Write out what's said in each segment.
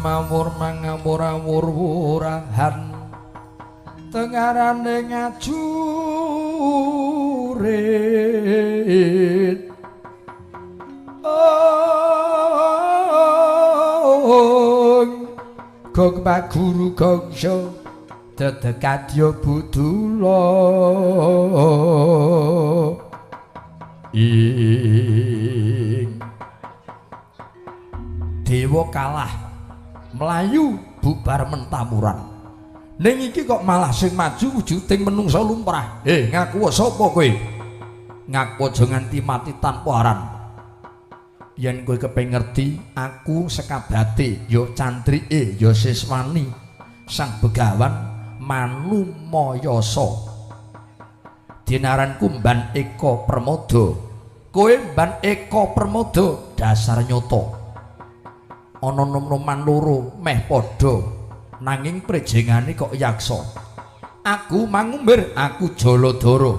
mawur mangawur awur wurahan tengarane ngajurit. Ong gong paguru gongso dedekadya budula ing dewa kalah mlayu bubar mentamuran. Ning iki kok malah sing maju wujuding menungsa lumrah. Ngaku sapa kowe? Ngaku aja nganti mati tanpa aran. Yen kowe kepengin ngerti, aku sekabate ya cantrike ya siswani Sang Begawan Manumayasa. Dinaranku Mban Eka Permada. Kowe Mban Eka Permada dasar nyata. Ana nom-noman loro meh padha nanging prejengane kok yaksa. Aku mangumbir, aku Jaladara.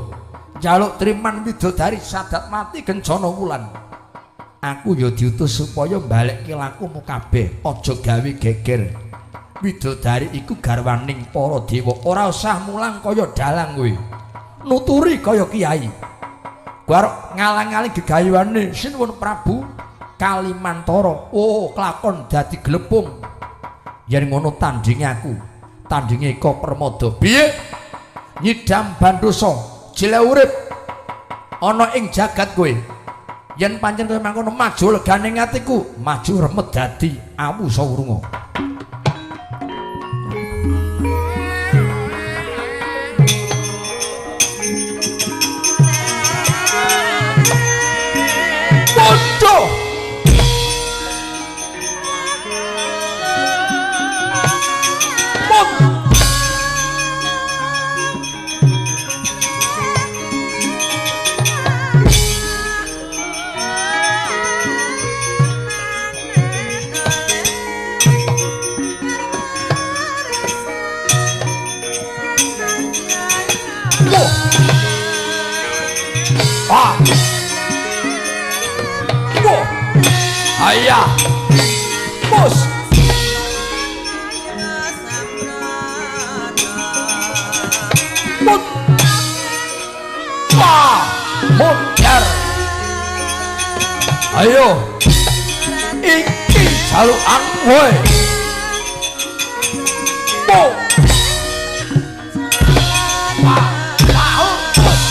Njaluk triman widodari sadat mati kencana wulan. Aku ya diutus supaya mbalekke lakumu kabeh, aja gawe geger. Widodari iku garwaning para dewa, ora usah mulang kaya dalang kowe. Nuturi kaya kiai. Kowe arep ngalang-aling gegayuhane Sinuwun Prabu Kalimantara. Oh, klakon dadi glepung. Yen ngono tandinge aku, tandinge Eka Permada. Piye? Nyidam bandosa, jile urip ana ing jagat kowe. Yen pancen kowe mangkono maju legane atiku, maju remet dadi awu sawrunga. Bodoh. Ayah, bos. Mut, wah, mudar. Ayo, iki jalukan kowe. Bo. Wah, wah, bos.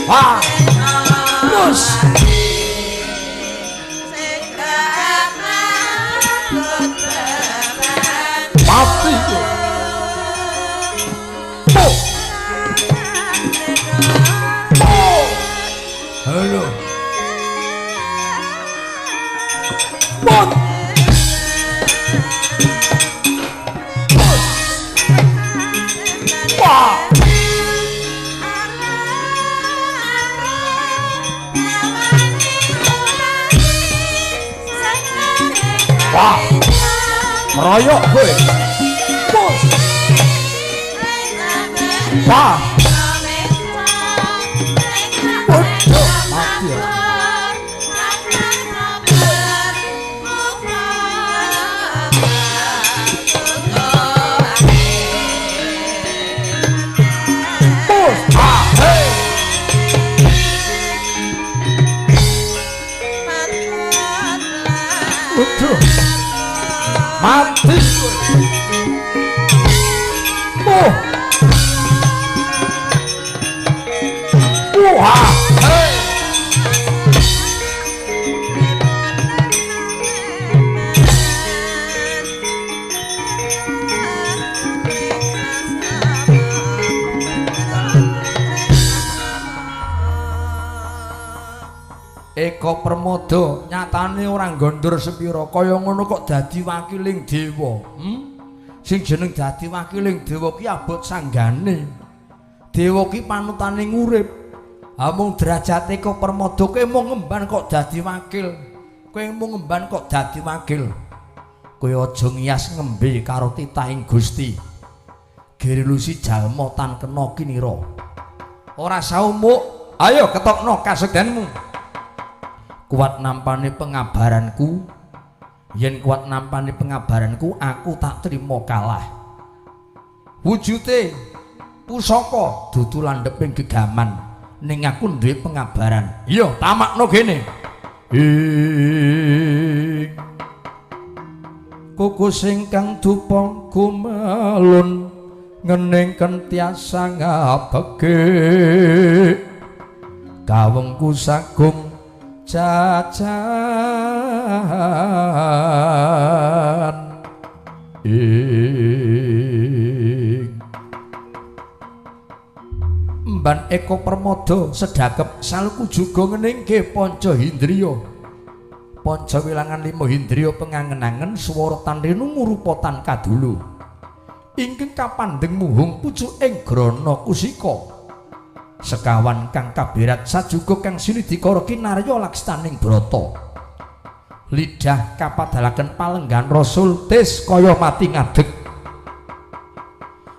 Wah, terus. Mati. Oh. Oh. Halo. Mot. Wah. Wah, meroyok kowe. Bos. Wah. Waduh, mati ya. Bos. Ah, hey. Waduh. Mati. Oh. Wah. Hey. Eko Permada nyatane ora gondor sepira kaya ngono kok dadi wakiling dewa. Sing jeneng dadi wakiling dewa ki abot sanggane. Dewa ki panutane ngurip. Ha mung derajate Eko Permada kowe mung ngemban kok dadi wakil. Kowe mung ngemban kok dadi wakil. Kowe aja ngiyas ngembe karo titahing Gusti. Girilusi jalma tan kena kinira. Ora saumuk, ayo ketokno kasedanmu. Kuat nampane pengabaranku, yen kuat nampane pengabaranku aku tak trima kalah. Wujute pusaka dudu landheping gegaman, ning aku duwe pengabaran. Iya, tamakno kene. Ing kukus ingkang dupa gumelun ngening kentiasa ngabege kawengku sagung jajan ing Mban Eko Permada sedhakep saluku juga ngeningke panca hindriya panca wilangan lima hindriya pengangen-angen swara tan rinungu rupa tan kadulu ingkang kapandheng muhung pucuk ing grana kusika sekawan kang kaberat sajuga kang sinidikara kinarya lakstaning brata lidah kapadalaken palenggan rasul tis kaya mati ngadeg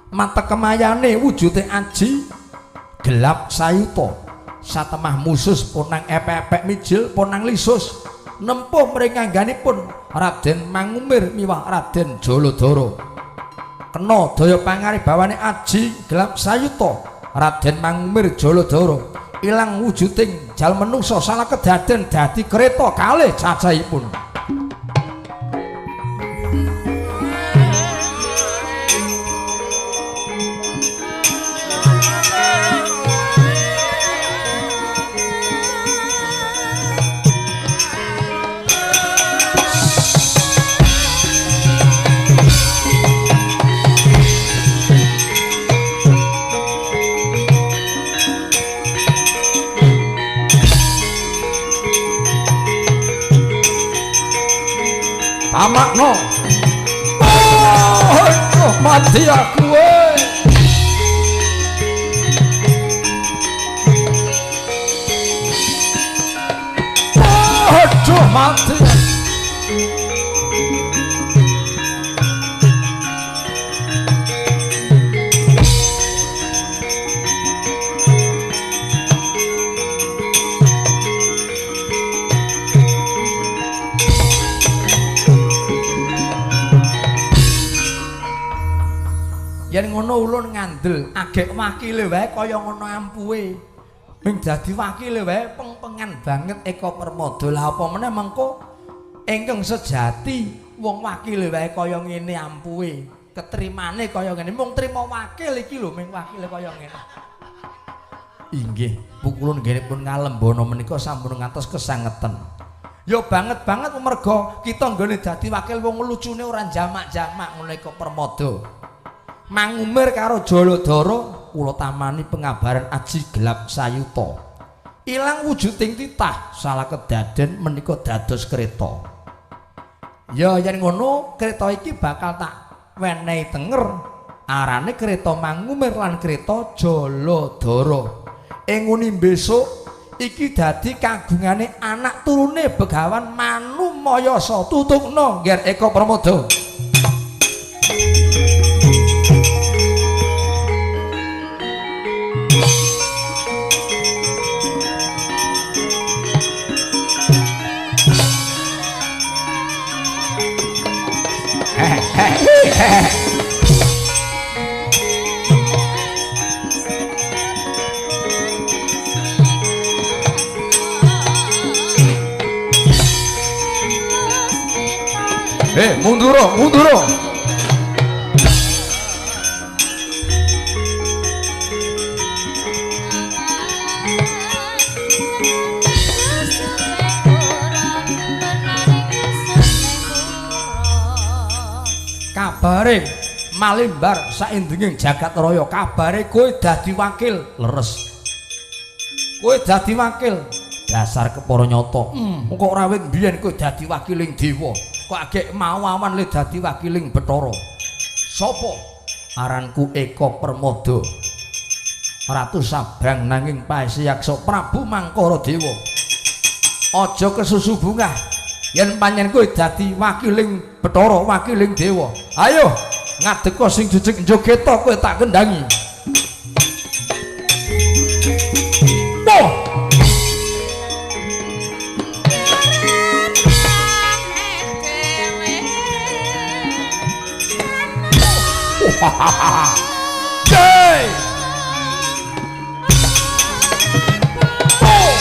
mata kemayane wujute aji gelap sayuta satemah musus ponang epek-epek mijil ponang lisus nempuh mringangganipun Raden Mangumir miwah Raden Jaladara kena daya pangaribawane aji gelap sayuta Raden Mangumir Jaladara ilang wujuding jal menungsa salah kedaden dadi kereta kalih cacahipun. Tamakno. Oh, mati aku we. Aduh mati. Yen ngono ulun ngandel agek wakile wae kaya ngono ampuhe. Ming dadi wakile wae pengpengan banget Eko Permada. Lah apa meneh mengko ingkang sejati wong wakile wae kaya ngene ampuhe. Ketrimane kaya ngene. Mung trima wakil iki lho ming wakile kaya ngene. Inggih, pukulun nggenipun ngalembana menika sampun ngantos kesangeten. Ya banget-banget merga kita nggone dadi wakil wong lucune ora jamak-jamak ngono Eko Permada. Mangumir karo Jaladara kula tamani pengabaran aji gelap sayuta ilang wujuding titah salah kedaden menika dados kereta. Ya yen ngono kereta iki bakal tak wenehi tenger arane kereta Mangumir lan kereta Jaladara. Ing nguni besok iki dadi kagungane anak turune Begawan Manumayasa. Tutukno Ngger Eko Permada. Munduro, munduro. Kabare malimbar saindenging jagat raya, kabare kowe dadi wakil leres. Kowe dadi wakil Dasar kepara nyata. Kok ora wit biyen kowe dadi wakiling dewa. Kok agek mau awan le dadi wakiling Bathara. Sopo? Aranku Eka Permada. Ratu Sabrang nanging paesi yaksa Prabu Mangkara Dewa. Aja kesusu bungah yen panjen kowe dadi wakiling Bathara, wakiling dewa. Ayo ngadeka sing jejeg njogeta kowe tak kendhangi. Wah! Hey! Oh!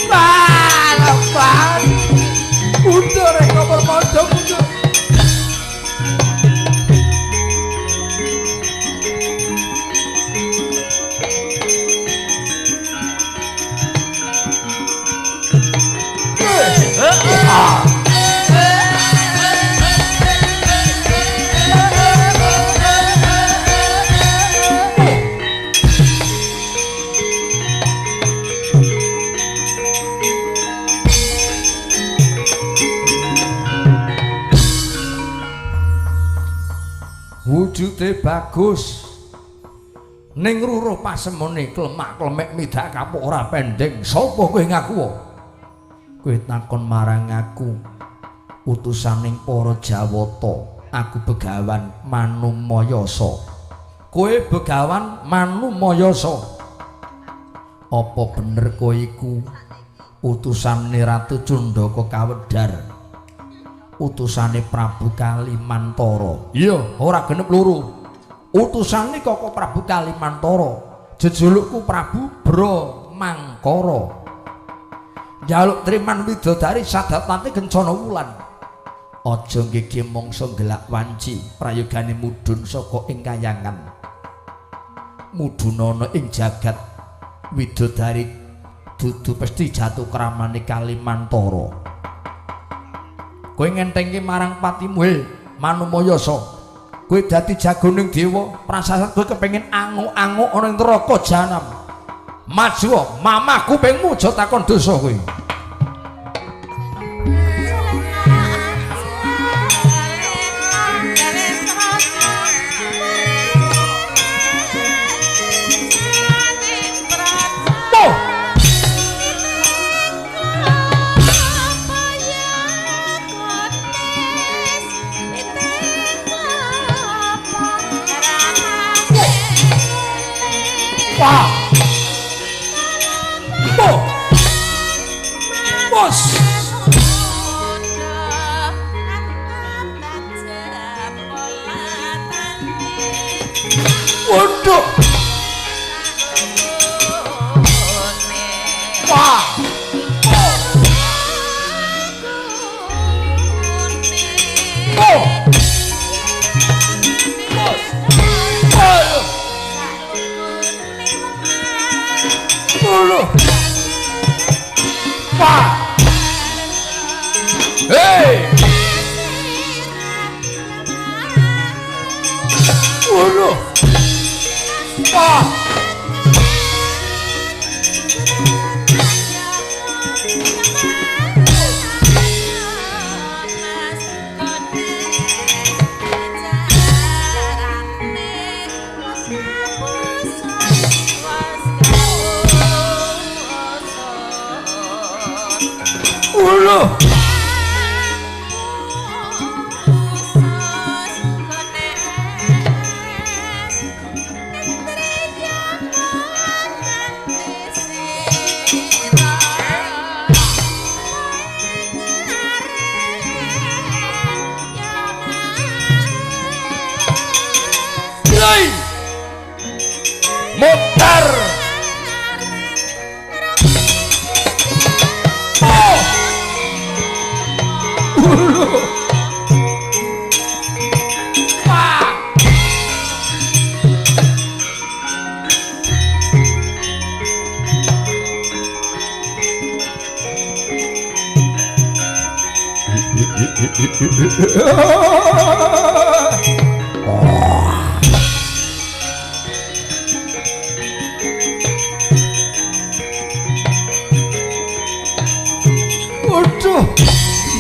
Wah, mundur Eka Permada mundur. Wujude bagus ning ruruh pasemone klemak-klemek midak kapuk ora pendeng. Sapa kowe ngaku? Kowe takon marang aku utusaning para Jawata. Aku Begawan Manumayasa. Kowe Begawan Manumayasa. Apa bener kowe iku utusane Ratu Cundaka Kawedhar? Utusane Prabu Kalimantara. Iya, ora genep loro. Utusane Koko Prabu Kalimantara. Jejulukku Prabu Bramangkara. Njaluk triman widodari sadatante kencana wulan. Aja nggege mangsa gelak wanci prayogane mudhun saka ing kayangan. Mudhunana ing jagat widodari dudu pesti jatuh kramane Kalimantara. Kowe ngentengke marang patimu, he Manumayasa. Kowe dadi jagoning dewa, prasasat kowe kepengin anguk-anguk ana ing neraka jahanam. Maju, mamah kupingmu aja takon dosa kowe. Wah. Oh. Bos. Waduh. Wah. Oh. Bos. Aduh. Wah. Hei. Waduh. Wah. Waduh. Mutar. Oh. Wah.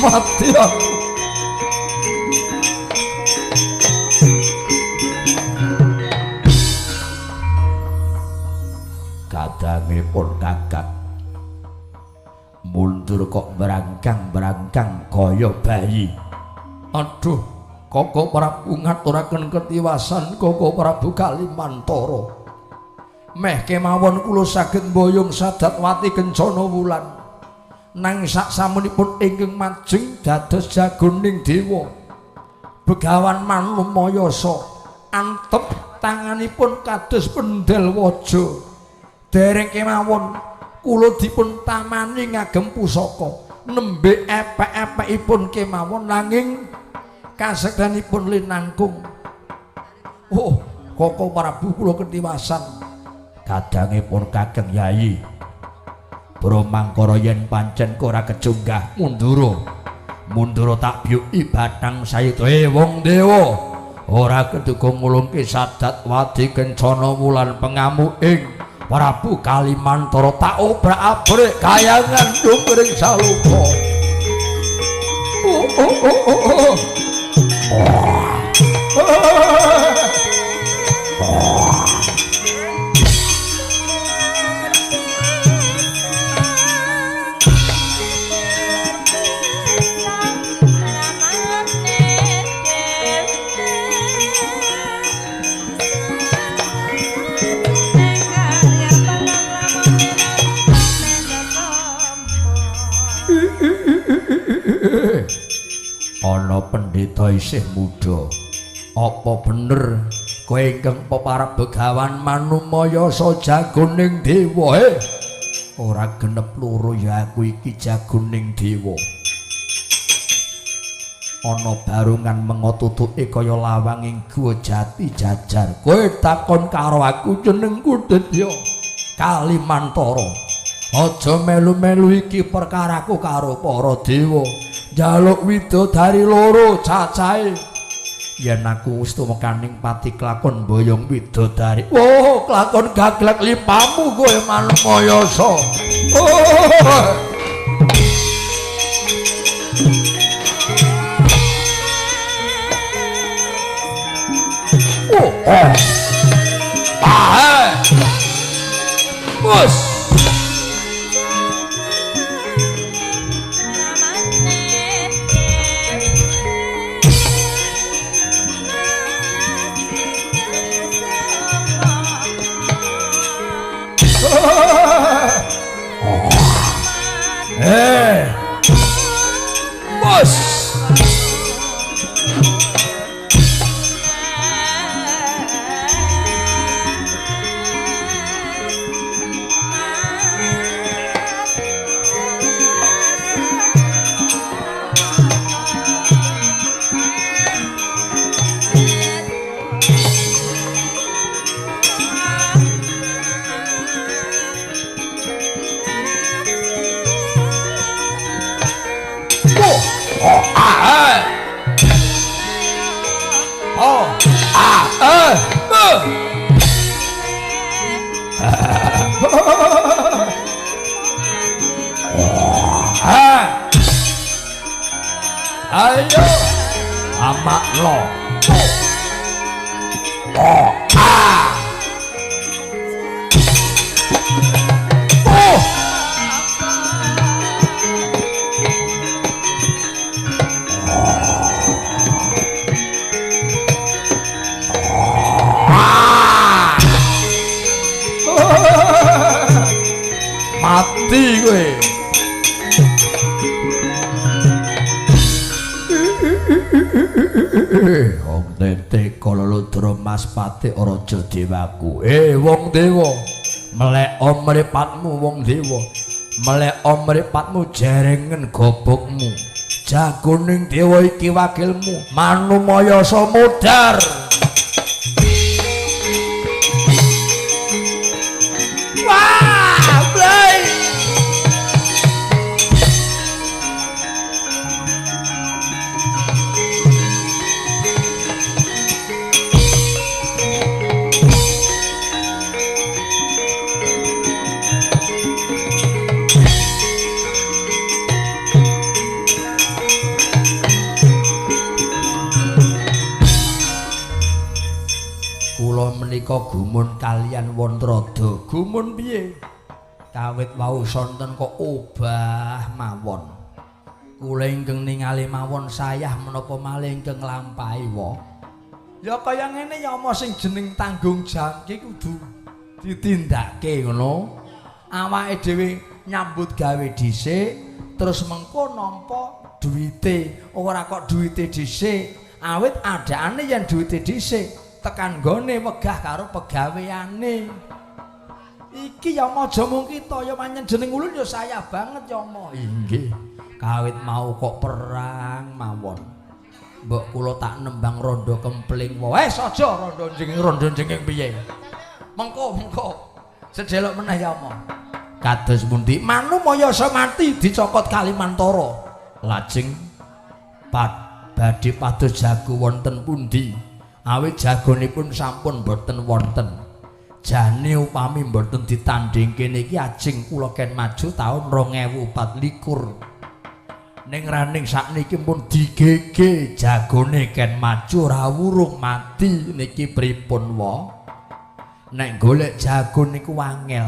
Mati aku. Kadangipun kakak mundur kok berangkang-berangkang kaya bayi. Aduh, Koko Prabu ngaturaken ketiwasan Koko Prabu Kalimantara. Meh kemawon kula saged mboyong Sadatwati Kencana Wulan. Nanging sak samunipun ingkang majeng dados jagoning dewa. Begawan Manumayasa antep tanganipun kados pendel waja. Dereng kemawon kula dipun tamani ngagem pusaka. Nembe epek-epekipun kemawon nanging kasektenipun linangkung. Oh, Koko Prabu kula ketiwasan. Kadangipun Kakeng Yayi Bromangkara yen pancen ora kejunggah mundura. Mundura tak byuki bathang sayuta. Wong dewa, ora keduga ngulungke Sadatwati Kencana Wulan pengamuking Prabu Kalimantara tak obrak-abrik kayangan jungkring saloka. Oh oh oh oh oh. Ana pendeta isih muda. Apa bener kowe ingkang peparab Begawan Manumayasa jagoning dewa? Ora genep loro ya aku iki jagoning dewa. Ana barungan mengotutuke kaya lawanging guwa jati jajar. Kowe takon karo aku jenengku Dedya Kalimantara. Aja melu-melu iki perkaraku karo para dewa. Njaluk widodari loro cacahe. Yen aku wis tumekaning pati kelakon boyong widodari. Oh, kelakon gaglek lipamu kowe Manumayasa. Oh. Oh. Ah. Bos. Bos. Ayo amak lo. Oh ah. Oh. Ah. Mati kowe. Wong tete Kalaludra Maspati raja dewaku. Wong dewa, melek mripatmu wong dewa. Melek mripatmu jerengen gobokmu. Jagoning dewa iki wakilmu Manumayasa mudhar. Wah, blai. menika gumun kalian Wantrada. Gumun piye? Kawit wau sonten kok obah mawon. Kula ingkang ningali mawon sayah menapa malih ingkang nglampahi wa. Ya kaya ngene ya ama sing jeneng tanggung jawab ki kudu ditindakake ngono. Awake dhewe nyambut gawe dhisik terus mengko nampa duwite, ora kok duwite dhisik. Awit adaane yen duwite dhisik tekan nggone wegah karo pegaweane. Iki ya aja mung kita ya pancen jeneng ulun ya sayah banget ya ama. Inggih. Kawit mau kok perang mawon. Mbok kula tak nembang rondo kempling wae. Wes aja rondo jenging piye. Mengko mengko. Sedelok meneh ya ama. Kados pundi? Manumayasa mati dicokot Kalimantara. Lajeng badhe pados jago wonten pundi? Awit jagonipun sampun boten wonten. Jane upami mboten ditandhingke niki ajeng kula ken maju taun 2024. Ning raning sakniki pun digege jagone ken maju ora wurung mati niki pripun wa? Nek golek jago niku angel.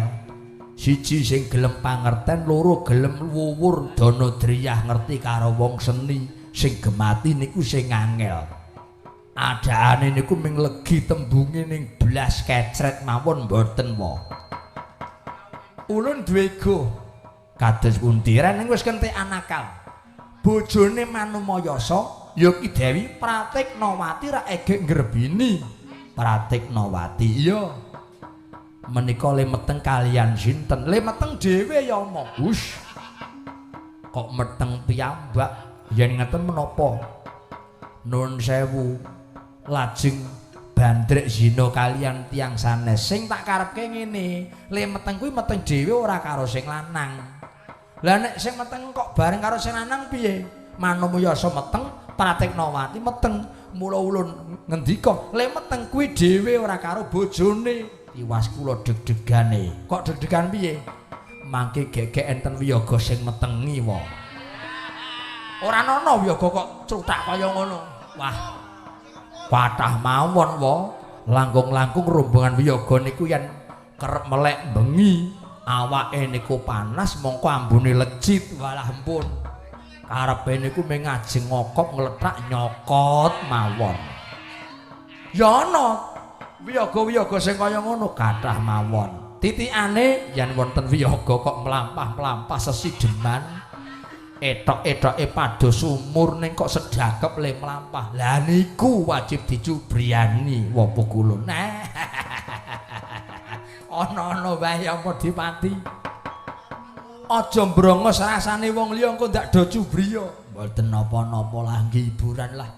Siji sing gelem pangerten, loro gelem wuwur dana driyah ngerti karo wong seni, sing gemati niku sing angel. Adaane niku ming legi tembunge ning blas kecret mawon mboten wa. Ulun duwe go kados pundi ning wis kentekan akal. Bojone Manumayasa ya Ki Dewi Pratiknawati ra egek ngrebini. Pratiknawati iya. Menika le meteng kalian sinten? Le meteng dhewe ya ama. Hush. Kok meteng piyambak? Yen ngeten menapa? Nun sewu. Lajeng bandrek zina kalian tiyang sanes. Sing tak karepke ngene, le meteng kuwi meteng dhewe ora karo sing lanang. Lah nek sing meteng kok bareng karo sing lanang piye? Manumayasa meteng, Pratiknawati meteng. Mula ulun ngendika, le meteng kuwi dhewe ora karo bojone. Tiwas kula deg-degane. Kok deg-degan piye? Mangke gegek enten wiyaga sing metengi wa. Ora ana wiyaga kok cruthak kaya ngono. Wah. Kathah mawon wa. Langkung-langkung rombongan wiyaga niku yen kerep melek bengi, awake niku panas mongko ambune lecit. Walah ampun. Karepe niku mung ngajeng ngokop nglethak nyokot mawon. Ya ana wiyaga-wiyaga sing kaya ngono kathah mawon. Titikane yen wonten wiyaga kok mlampah-mlampah sesideman, etok-etoke padha sumur ning kok sedakep le mlampah. Lah niku wajib dicubriyani wapa kula. Nah. Ana-ana wae apa dipati. Aja mbrongos rasane wong liya engko ndak do cubriya. Mboten napa-napa lah nggih hiburan lah.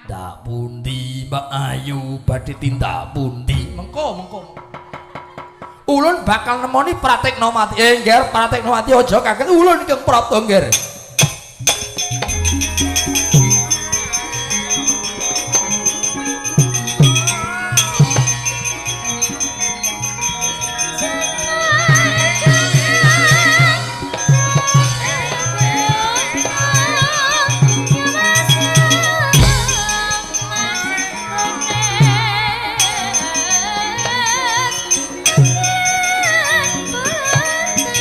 Ndak pundi Mbak Ayu badhe tindak pundi? Mengko mengko. Ulun bakal nemoni Pratiknawati. Nggih, Pratiknawati aja kaget ulun ingkang prapta nggih.